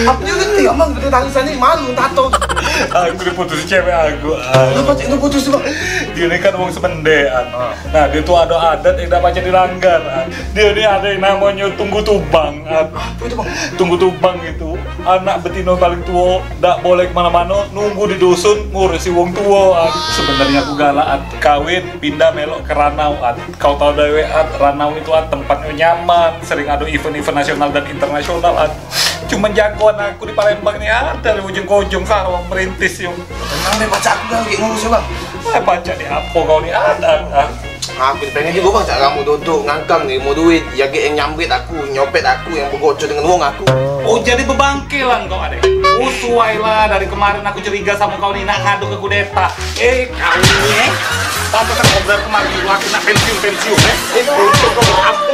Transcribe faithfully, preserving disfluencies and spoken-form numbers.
Apa dia ngerti, Amang? Betul tangisan ni malu, tato. Aku diputus cewek aku. Ah. Lu pacak lu putus tu, Bang? Dia ni kan wong semendean. Ah. Nah, dia tu ada adat yang dak pacak dilanggar. Ah. Dia ni ada yang namanya tunggu tubang. Ah. Apa itu, Bang? Tunggu tubang itu anak betino paling tuo, dak boleh kemana-mana, nunggu di dusun ngurusi wong tuo. Ah. Sebenarnya aku galak, ah, kawin pindah melok ke Ranau. Ah. Kau tahu dewek, At, Ranau itu, At, tempatnya nyaman, sering ada event-event nasional dan internasional, At. Cuman jagoan aku di Palembang ni, At, dari ujung ke ujung Sarawak merintis, yo. Tenang deh, pacak aku dah lagi ngurus ya, Bang. Ah, pacak di apa kau ni, At, At, At? Aku pengen juga, Bang, cak kamu duduk ngangkang ni, mau duit, ya, gek yang nyambit aku, nyopet aku, yang bergocok dengan wong aku. Oh, jadi bebangke lah kau, Adek. Usuai lah, dari kemarin aku curiga sama kau ni, nak ngadu ke kudeta. Eh, kau ni, eh. Pantas aku ngobrol kemarin, aku nak pensiun, pensiun, eh. Eh, kau apa?